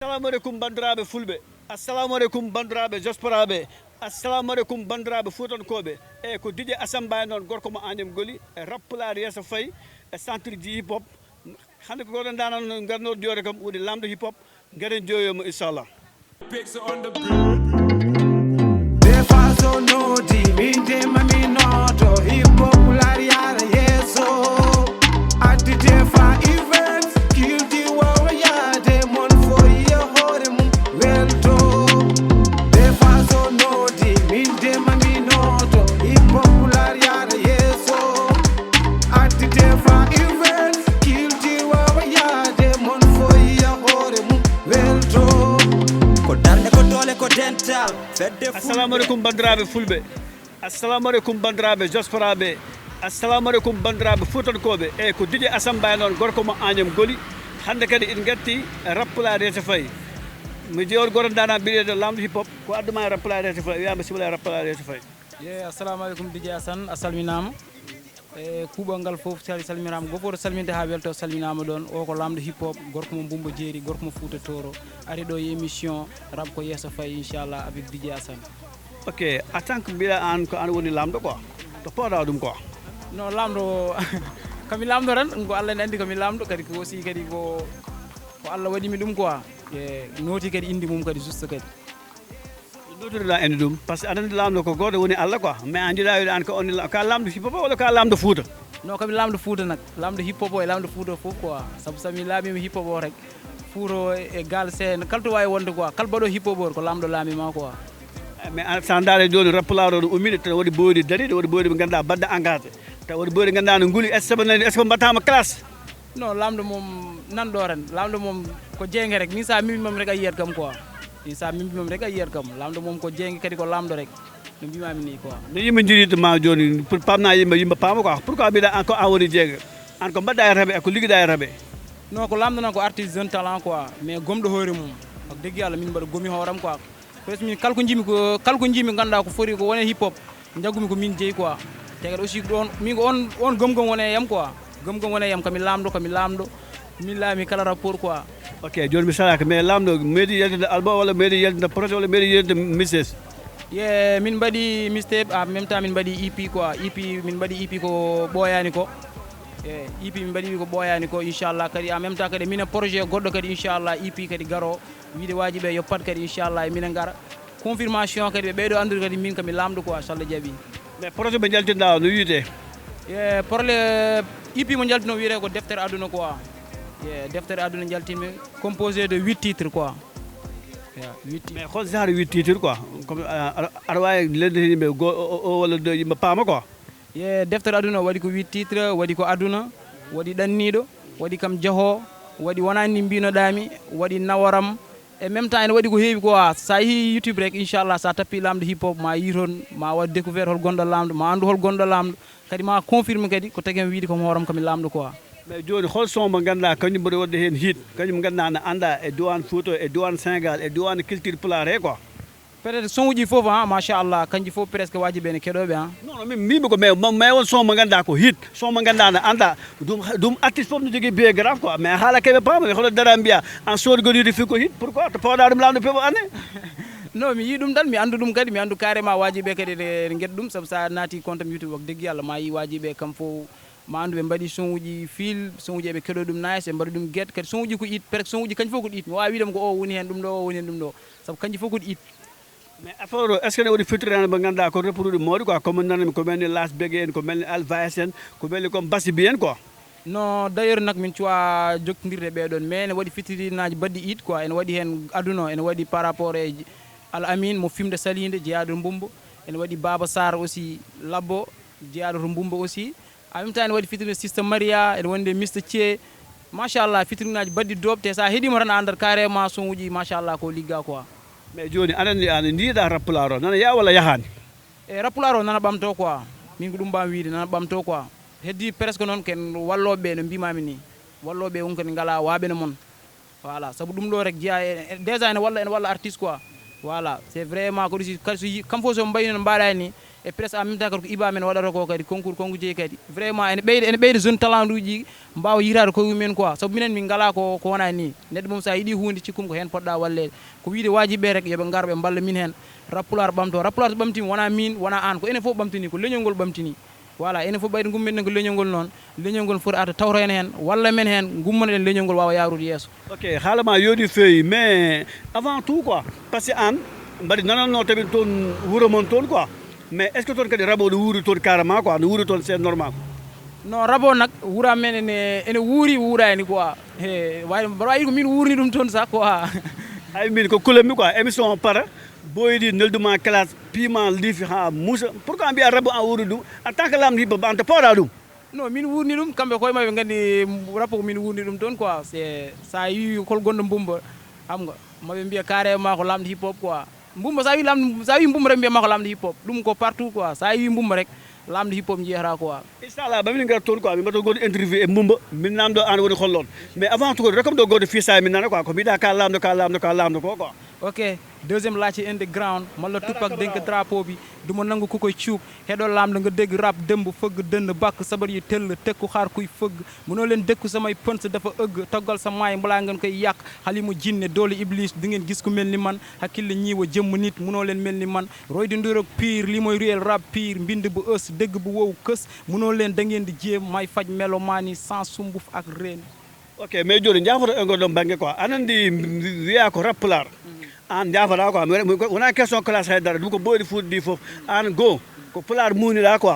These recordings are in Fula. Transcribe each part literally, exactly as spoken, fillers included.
Assalamu aleykum, banndiraaɓe fulɓe. Assalamu aleykum, banndiraaɓe josporaaɓe. Assalamu aleykum, banndiraaɓe fuutankooɓe. E ko Didier Assane Mbaye noon, gorko mo Agnam Goli, e rap pulaar Yeeso Fayi, e centre ji hip hop. Hannde ko goɗɗo ndaanano ngarnoo joore kam, woni laamɗo hip hop. Ngaren jooyo mo, inchallah. Picks on the beat. Des fois so nodi min de mami noto hip hop pulaar yaara yeeso. Addi des fois events kildi wawa yaade mon foye hoore mum welto. Des fois so nodi min de mami noto hip hop pulaar yaara yeeso. Addi des fois events kildi wawa yaade mon foye hoore mum welto. Ko darnde ko doole ko dental fedde Assalamu aleykum, banndiraaɓe fulɓe. Assalamu aleykum, banndiraaɓe josporaaɓe. Assalamu aleykum, banndiraaɓe fuutankooɓe. E ko Didier Assane Mbaye noon, gorko mo Agnam Goli. Hannde kadi en ngartii e rap pulaar Yeeso Fayi. Mi jeewat gooto ndaanaa biyeteeɗo laamɗo hip hop, ko addu ma e rap pulaar Yeeso Fayi, wiyaama sibla e rap pulaar Yeeso Fayi. Ye, assalamu aleykum, Didier Assane, a salminaama. E kuuɓal ngal fof sal- salminaama, gooto fof to salminde haa welto salminaama ɗoon. O ko laamɗo hip hop, gorko mo Mbumbo Jeeri, gorko mo Fuuta Tooro, ari ɗo e émission rap ko Yeeso Fayi, inchallah, avec Didier Assane. Ok, en tant que mbiɗa aan ko aan woni laamɗo quoi, to pooɗa ɗum quoi. No laamɗo kami laamɗo tan, ko Allah ne anndi kami laamɗo, kadi ko aussi kadi ko ko Allah waɗi mi ɗum quoi. E nooti kadi inde mum kadi juste kadi. Notoɗa inde ɗum, parce que aɗa anndi laamɗo ko gooto woni Allah quoi, mais an jiɗa wiide an ko on la- ka laamɗo hip hop walla ka laamɗo Fuuta? No kami laamɗo Fuuta nak, laamɗo hip hop o e laamɗo Fuuta fof quoi, sabu so mi laamima hip hop o rek, Fuuta o e Galsen, kala to wawi wonde quoi, kala baɗo hip hop o ko laamɗo laamima quoi. Mais an- sa ndaare jooni rap pulaar o ɗo ummide, tawa waɗi boyɗi dariɗi, waɗi boyɗi ɓe ngannduɗa baɗɗo engagé, tawa waɗi boyɗi ngannduɗa no nguli, est ce que ɓe nani, est ce que mbaɗtama classe? No laamɗo moom nan ɗo tan, laamɗo moom ko jeynge rek, min sa mimimam rek a yiyat kam quoi, min sa mimimam rek a yiyat kam, laamɗo moom ko jeynge kadi ko laamɗo rek, no mbimami ni quoi. No yimɓe jiiɗirta ma jooni, pour pamna yimɓe, yimɓe paama quoi, pourquoi mbiɗa an ko an woni jeeyɗo? An ko mbaɗɗa e rap e ko liggoɗa e rap? No ko laamɗo noon ko artiste jeune talent quoi, mais gomɗo hoore mum, wax dëgg yàlla min mbaɗa gomi hooram quoi. Presque min kala ko jimi ko kala ko jimi ganduɗa ko foti ko wone hip hop, jaggumi ko min jeeyi quoi. Te kadi aussi ɗon min ko on on gom gom wone yam quoi. Gom gom wone yam kami laamɗo kami laamɗo, min laami kala rapport quoi. Ok, jooni mi salaka, mais laamɗo meeɗi yaltinde album walla meeɗi yaltinde projet walla meeɗi yaltinde mixtape? Ye min mbaɗi mixtape, en même temps min mbaɗi E P quoi. E P min mbaɗi E P ko ɓooyaani ko. E E P min mbaɗi ko ɓooyaani ko, inchallah. Kadi en même temps kadi minen projet goɗɗo kadi, inchallah, E P kadi garo, wiide waaji ɓe yo pat kadi, inchallah, e minen ngara. Confirmation kadi ɓe ɓeyɗo anndude kadi min kami laamɗo quoi, so Allah jaɓi. Mais projet mo jaltinɗa o no wiyetee? E projet E P mo jaltino wiyetee ko Deftere Aduna quoi. E Deftere Aduna jaltinmi, composé de huit titres quoi. Ya, huit titres. Mais hol genre huit titres quoi? Comme euh, aɗa aɗa waawi lelnde yimɓe go o o walla deux yimɓe paama quoi. Ye Deftere Aduna waɗi ko huit titres, waɗi ko Aduna, waɗi Ɗanniiɗo, waɗi Kam Jahoo, waɗi Wonaa Ni Mbinoɗaami, waɗi Nawaram. E même temps ene waɗi ko heewi quoi. So a yehii YouTube rek, inchallah, so a tappii laamɗo hip hop, ma yiy toon, ma waɗ découvert hol gonɗo laamɗo, ma anndu hol gonɗo laamɗo. Kadi ma confirme kadi ko tagi am wiide ko mi hooram ko mi laamɗo quoi. Mais jooni hol son mo ngannduɗaa kañum mboɗo waɗde heen hit, kañum ngannduɗaa na anndaa e diwan Fouta, e diwan Sénégal, e diwan culture pulaar he quoi? Peut-être son uji fof, ha, machallah, kanji fof presque waji ɓe ne keɗoɓe, ha. Non, non, min mbimi ko mais mais won son mo ganduɗa ko hit, son mo ganduɗa na anda ɗum ɗum artiste fof no jogui biographe quoi, mais haala keɓe paama mais hoto dara mbiya an sodi goniɗo fi ko hit, pourquoi to pawɗa ɗum lamɗo peeɓo ane? Non, mi yi ɗum tan, mi andu ɗum kadi, mi andu carrément waji ɓe kadi ne gueɗe ɗum, saabu sa naati compte am YouTube, wax deggi Allah ma yi waji ɓe kam fof ma andu ɓe mbaɗi son uji fil, son uji eɓe keɗo ɗum nice, ɓe mbaɗi ɗum get kadi, son uji ko it presque, son uji kañum fof ko it, mi wawi wiidema ko o woni hen ɗum ɗo, o woni hen ɗum ɗo, saabu kanji fof ko it. Mais affaire o est ce que ne waɗi fittirani mo ganduɗa ko reproduit mawɗi quoi, comme nanami ko melni las bege en, ko melni alvayas en, ko melni comme basi bi en quoi. No d'ailleurs nak min cuwa jokkodirde ɓeɗon, mais ene waɗi fittirinaji baɗɗi it quoi, ene waɗi hen aduna, ene waɗi par rapport e al amin mo fimde salide jeeyaɗo mbumbo, ene waɗi baba sar aussi labbo jeeyaɗo to mbumbo aussi. En même temps ene waɗi fitirine sista maria, ene wonde mista thier, machallah, fitirinaji baɗɗi doobte, sa heeɗima tan a andat carrément son uji machallah ko ligga quoi. Mais joni aɗa andi an ndiɗa rap pulaar o nana yaa walla yahani? E rap pulaar o nana ɓamto quoi, min ko ɗum mbawmi wiide, nana ɓamto quoi. Heddi presque noon ken walloɓe no mbimami ni, walloɓe on kadi ngala waɓe no mon. Voilà, saabu ɗum ɗo rek jeeya e- e- déjà ene walla ene walla artiste quoi. Voilà, c'est vraiment ko ɗum si kadi so yi- kam fof so mbayino no mbaɗa ni, E presque en même temps kadi ko iba men waɗata ko kadi concours, concours jeeyi kadi vraiment ene ɓeyda, ene ɓeyda jeune talent uji mbaawa yitaade koye mumen quoi. Sabu minen min ngalaa ko, ko wona ni. Neɗɗo mum so a yiɗi huunde, cikkum ko heen poɗɗa walleede. Ko wiide waajiɓe rek yo ɓe ngar ɓe mballa min heen. Rappulaar ɓamto, rappulaar so ɓamtiima wona min, wona aan, ko enen fof ɓamtini, ko leñol ngol ɓamtini. Voilà, enen fof ɓayde ngummen ɗen ko leñol ngol noon. Leñol ngol foti arde tawto en heen, walla men heen, ngummono ɗen leñol ngol waawa yaarude yeeso. Ok, haala ma yooɗi feewi, mais avant tout quoi, parce que aan mbaɗi nananno tamit toon wuro mon toon quoi. Mais est ce que toon kadi rabo no wuuri toon carrément quoi, no wuuri toon, c'est normal? Non, rabo nak wura men ene, ene wuuri, wuurani quoi. He, way, mbaɗa wayi ko min wuurni ɗum toon sa quoi. Ay, min ko kulanmi quoi, émission para, boydi nelduma classe, piment lifi ha muusa. Pourquoi mbiya rabo an wuuri ɗum? En tant que lamɗo hip hop, an to pooɗa ɗum? Non, min wuurni ɗum, kamɓe koye maɓɓe nganndi rabo ko min wuurni ɗum toon quoi. C'est, sa yi hol gonɗo mbumba, xam nga, maɓe mbiya carrément ko lamɗo hip hop quoi. Mbumba, sa wi lamɗo, sa wi mbumba rek mbiya ma ko lamɗo hip hop. Ɗum ko partout quoi. Sa wi mbumba rek, lamɗo hip hop njiyata quoi. Inchallah, ba min ngar toon quoi, min mbaɗa goɗɗo interview e mbumba, min namdo an woni hollon. Mais avant tout, rokam ɗo goɗɗo fii sa min nana quoi, ko mbiɗa ka lamɗo, ka lamɗo, ka lamɗo ko quoi. Ok, deuxième laajte in the ground, malla Tupac denk drapeau bi, duma nangu ku koy cuuk, heɗo lamɗo nga dégg rap, dëmb, fëgg, dënn, bakk, sabar yi tëll, tekku xaar kuy fëgg, mënoo leen dëkku samay pëns dafa ëgg, toggal sa maay balaa ngeen koy yàq, xalimu jinne, doole iblis, du ngeen gis ku mel ni man, hakkille ñiiwa jëmm nit, mënoo leen mel ni man, roy di nduroog pire, lii mooy réel rap pire, mbind bu ës, dégg bu wow kës, mënoo leen da ngeen di jéem, may faj melomaan yi sans sumbuf ak reen. Ok, mais jooni jaafoto e ngol ɗon bannge quoi. Aɗa anndi wiya ko rap pulaar. Aan jaafoɗaa quoi. Mi waɗa, mi, wonaa question classe hay dara. Ɗum ko boyɗi fuuɗi ɗi fof. Aan goo, ko pulaar muuyniɗaa quoi.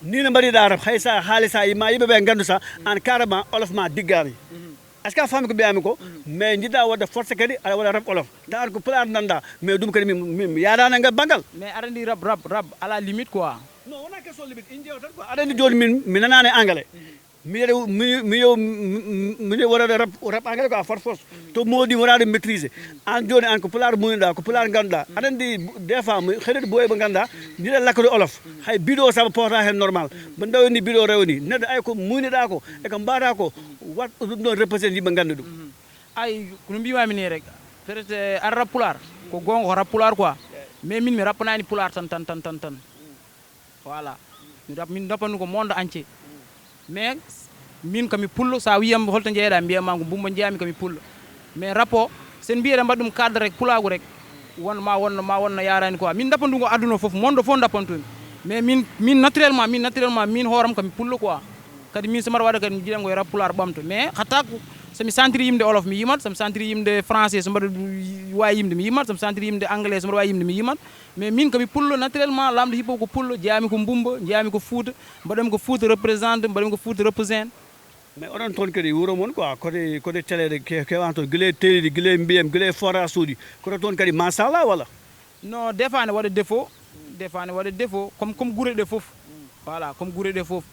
Ni no mbaɗiɗaa rap, hay sa haali sa yima yimɓe ɓe nganndu sa, aan carrément olof ma diggaani. Est ce que a faami ko mbiyami ko? Mais jiɗɗa wadde force kadi aɗa waɗa rap olof. Taar ko pulaar nannda, mais ɗum kadi min, min mi yaadaani e ngal banngal. Mais aɗa anndi rap, rap, rap à la limite quoi. Non, wonaa question limite, in ƴeewtat quoi. Aɗa anndi jooni min, mi nanaani anglais. Mi yeɗe, mi, mi yew, mi, mi, mi waɗa rap, rap anglais quoi, force, force. To moodi wonaa ɗum maîtriser. Aan jooni aan ko pulaar muuyniɗaa, ko pulaar ngannduɗaa. Aɗa anndi des fois mi heɗoto boye ɓe ngannduɗaa, jiɗa lakkude olof. Hay biɗo sabu pota heen normal. Mbaɗa ndaw ni biɗo rewni. Neɗɗo ay ko muuyniɗaa ko, e ko mbaɗa ko, wat ɗum ɗon represent yimɓe ngannda ɗum. Ay, ko no mbiimaami nii rek, peut-être, eh, aɗa rap pulaar, ko goonga ko rap pulaar quoi. Mais min mi rappanaani pulaar tan, tan, tan, tan, tan. Voilà. Mi rap, min rappanu ko monde entier. Mais min kami pullo, sa wiyam holto jeeɗa, mbiyama ko mbumba jeeyami kami pullo. Mais rap o, sen mbiyeɗa mbaɗa ɗum cadre rek, pulaagu rek, won ma wonno, ma wonno yarani quoi. Min rappanu ko aduna fof, monde fof rappantumi. Mais min, min naturellement, min naturellement, min hooram kami pullo quoi. Kadi min so mbaɗa waɗa kadi mi jiɗan ko e rap pulaar ɓamto. Mais hatta ko, so mi sentiri yimde olof mi yimat, so mi sentiri yimde français, so mbaɗa wawi yimde mi yimat, so mi sentiri yimde anglais, so mbaɗa wawi yimde mi yimat. Mais min kami pullo naturellement, lamɗo hip hop ko pullo, jeeyami ko mbumba, jeeyami ko fuuta, mbaɗami ko fuuta represent, mbaɗami ko fuuta represent. Mais oɗon toon kadi wuro mon quoi, côté, côté télé de ke-, kewan toon, gila e télé de, gila e mbiyam, gila e forage uji, koto toon kadi machallah wala? Non, des fois ne waɗa défaut, des fois ne waɗa défaut, comme, comme gure ɗe fof. Voilà, comme gure ɗe fof.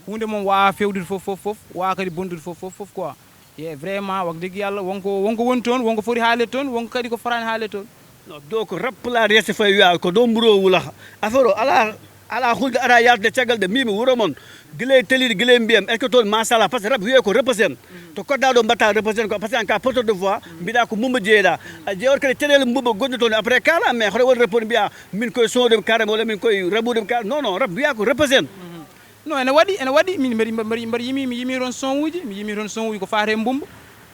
Huunde mum waawa fewdude fof, fof, fof, waawa kadi bondude fof, fof, fof quoi. Ye vraiment, wax dëgg Yàlla, wonko, wonko woni toon, wonko foti haalede toon, wonko kadi ko fotaani haalede toon. Non, donc rap pulaar yeste fay wiya ko ɗo mburo wula. Affaire o ala, ala hulde ara yalde caggal de mbimi wuro mon. Gila e télé de, gila e mbiyam, est ce que toon machallah, parce que rap wiye ko represent. To kodda ɗo mbatta represent ko, parce que en cas porteur de voix, mbiɗa ko mbumba jeeyɗa. A jeewat kadi caɗeele mbumba gonɗe toon, après kala, mais hoto won rappeur mbiya min koye son ɗum carrément, walla min koye rabu ɗum carrément. Non, non, rap wiya ko represent. Non, ene waɗi, ene waɗi. Min mbaɗi, mbaɗi, mbaɗi yimi, mi yimi toon son uji, mi yimi toon son uji ko faati e mbumba.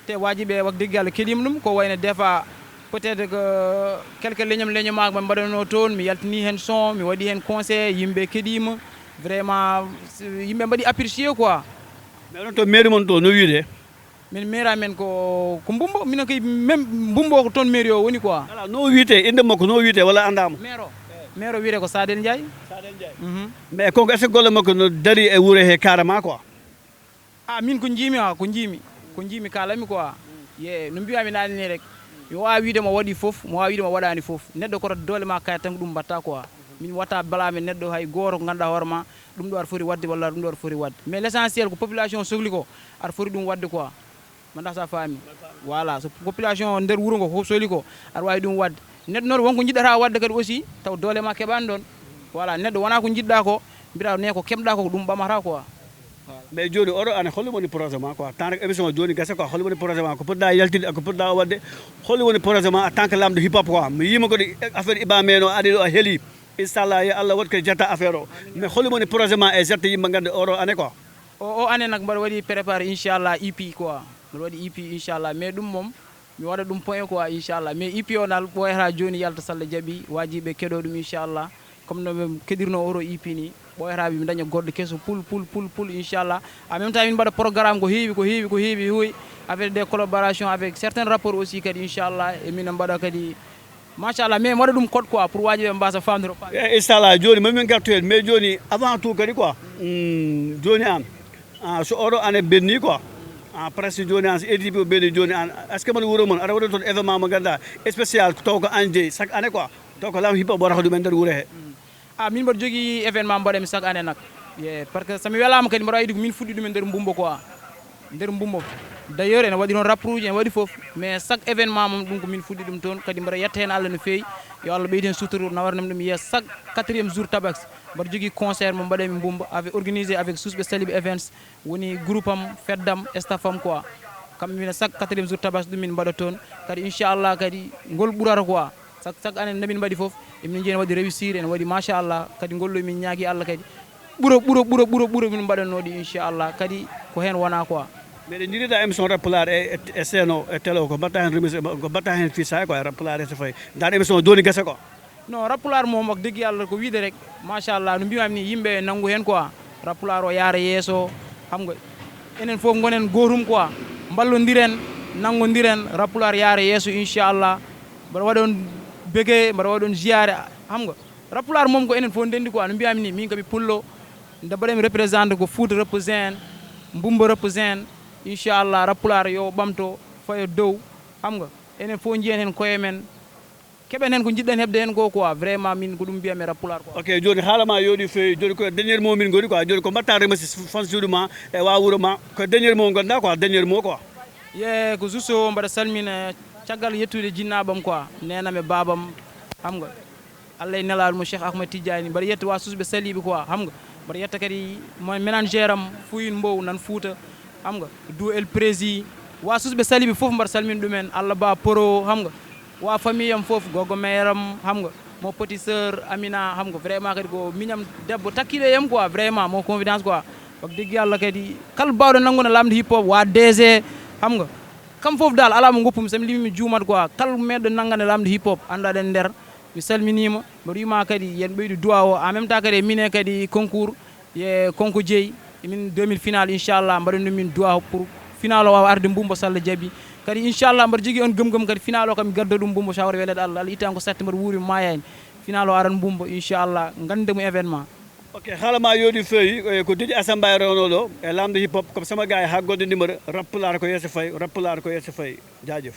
Te waajiɓe wax dëgg Yàlla keɗima ɗum, ko wayno des fois peut-être que quelque leñam leñamaako ɓe mbaɗanoo toon, mi yaltini heen son, mi waɗi heen conseil, yimɓe keɗima. Vraiment, yimɓe mbaɗi apprécier quoi. Mais onon to mairie mon to, no wiyde? Min mairie amen ko, ko mbumba, minen kay même mbumba o ko toon mairie o woni quoi. Ala, no wiyte, innde makko no wiyte walla anndaama? Maire o. Maire o wiyete ko Sadel Ndiaye. Sadel Ndiaye. Mhm. Mais kanko est ce que golle makko no daari e wuro he carrément quoi? Ah, min ko njiimi ha, ko njiimi. Ko njiimi kaalami quoi. Ye, no mbiyami naane ni rek. Mi waawa wiide mo waɗi fof, mi waawa wiide mo waɗaani fof. Neɗɗo koto doole ma kayat tan ko ɗum mbatta quoi. Min watta balamen neɗɗo hay gooto ko ngannduɗaa hoore ma, ɗum ɗo aɗa foti waɗde walla ɗum ɗo aɗa foti waɗde. Mais l'essentiel ko population sohli ko, aɗa foti ɗum waɗde quoi. Mbaɗa sa faami. Voilà, so population nder wuro ngo fof sohli ko, aɗa waawi ɗum waɗde. Neɗɗo noon wonko njiɗɗata waɗde kadi aussi, taw doole ma keɓaani ɗoon. Voilà, neɗɗo wona ko njiɗɗa ko, mbiɗa ne ko keɓɗa ko, ko ɗum ɓamata quoi. Voilà. Mais jooni oɗo, an holi woni projet ma quoi? Tant que émission o jooni gasa quoi, holi woni projet ma? Ko poɗɗa yaltinde, ko poɗɗa waɗde? Holi woni projet ma en tant que lamɗo hip hop quoi? Mi yima ko ɗi affaire Iba Meno aɗa ɗo a heli. Inchallah, yo Allah waɗ ko jetta affaire o. Mais holimo woni projet ma e jetta yimɓe ganda oro année quoi? O o année nag mbaɗa waɗi préparé inchallah E P quoi. Mbaɗa waɗi E P inchallah, mais ɗum moom mi waɗa ɗum point quoi inchallah. Mais E P o nal ɓooyata joni yalta salla jaaɓi, wajiɓe keɗo ɗum inchallah. Comme no ɓe keɗirno oro E P ni, ɓooyata mi daña goɗɗo keso pul pul pul pul inchallah. En même temps min mbaɗa programme ko heewi ko heewi ko heewi heewi avec des collaborations avec certains rapports aussi kadi inchallah. E min mbaɗa kadi machallah, mais mi waɗa ɗum code quoi pour wajiɓe mbasa famdiro pa. E inchallah, joni mamin gartu hen, mais joni avant tout kadi quoi, hmm, joni an, ah, so oɗo année benni quoi, ah, presque joni an so A D P o benni, joni an est ce que mbaɗa wuuro mon aɗa waɗa toon événement mo ganduɗa spécial taw ko an jeeyi chaque année quoi, taw ko lam hip hop waɗata ɗum e nder wuuro he? A min mbaɗa jogui événement mbaɗami chaque année nak. Ye, parce que somi welama kadi mbaɗa yiɗi ko min fuɗɗi ɗum e nder mbumbo quoi. Nder mbumbo. D'ailleurs ene waɗi toon rapport uji ene waɗi foof, mais chaque événement moom ɗum ko min fuɗɗi ɗum toon kadi mbaɗa yetta hen Allah no feewi. Yo Allah ɓeydi hen suturu nawarnam ɗum yeeso. Chaque quatrième jour tabaski mbaɗa jogui concert mo mbaɗami mbumbo avec organisé avec Sousɓe Saliɓe Events, woni groupe am, feddam, staff am quoi. Kamɓe min chaque quatrième jour tabaski ɗum min mbaɗa toon. Kadi inchallah kadi ngol ɓurata quoi. Chaque chaque année nde min mbaɗi foof emin jeeyi ene waɗi réussir ene waɗi machallah, kadi ngol ɗo min ñaagui Allah kadi ɓuura ɓuura ɓuura ɓuura ɓuura min mbaɗannoɗi inchallah, kadi ko hen wona quoi. Mais ɗe jiiɗiɗa émission rap pulaar e e- e scène o e télé o, ko mbatta hen remise, ko mbatta hen fisa quoi, rap pulaar e so fayi dan émission joni guese quoi? Non, rap pulaar moom wax dëgg yàlla ko wiide rek, machallah no mbimami ni yimɓe nanngu hen quoi. Rap pulaar o yaara yeeso, xam nga, enen foof gonen gootum quoi. Mballodiren, nanngodiren, rap pulaar yaara yeeso inchallah. Mbaɗa waɗa on bege, mbaɗa waɗa on ziyaare, xam nga. Rap pulaar moom ko enen fof ndenndi quoi, no mbiyami ni min kami pullo. Nde mbaɗami représenté ko Fouta represent, Mbumba represent. Inchallah rap pulaar yo ɓamto, fayo dow, xam nga. Enen fof njiyen hen koye men, keɓen hen ko jiɗɗen heɓde hen ko quoi. Vraiment min ko ɗum mbiyami rap pulaar quoi. Ok, joni haala ma yooɗi feewi, joni ko dernier mot min goni quoi, joni ko mbatta remercier fans uji ma e wa wuuro ma, ko dernier mot gonɗa quoi, dernier mot quoi? Ye, ko juste o mbaɗa salmina caggal yettude jinnaɓam quoi, nenam e babam, xam nga. Allah e nelaɗo mo Cheikh Ahmed Tidiane, mbaɗa yetta wa Sousɓe Saliɓe quoi, xam nga. Mbaɗa yetta kadi mo ménagère am Fouyin Mbow nan Fouta, xam nga. Duo El Prési, wa Sousɓe Saliɓe foof mbaɗa salmina ɗumen, Allah ba Poro, xam nga. Wa famille am foof, gogo mère am, xam nga. Mo petit sœur Amina, xam nga, vraiment kadi ko miñam debbo takkiɗo e yam quoi, vraiment mo confidence quoi. Wax dëgg yàlla kadi kala bawɗo nanngude lamde hip hop, wa D G, xam nga. Kam foof dal ala mo goppumi, somi limi mi juumat quoi, kala meɗɗo nanngande lamde hip hop anndu aɗen nder. Mi salminima, mboɗo wima kadi yen ɓeydu duwa o en même temps kadi e mine kadi concours, ye konko jeeyi emin deux mille final inchallah mbaɗen ɗum min duwa pour final o wawa arde mbumbo so Allah jaaɓi. Kadi inchallah mbaɗa jogui on gëm gëm kadi final o kam mi garda ɗum mbumbo so hawre welede Allah, Allah itta on ko satte mbaɗa wuuri mi mayani. Final o aran mbumbo inchallah gandemo événement. Ok, haala ma yooɗi feewi. E ko Didi Assane Mbaye rewnoɗo e lamde hip hop, comme sama gars ha goɗɗo numéro. Rap pulaar ko yeeso fayi, rap pulaar ko yeeso fayi. Jaajëf.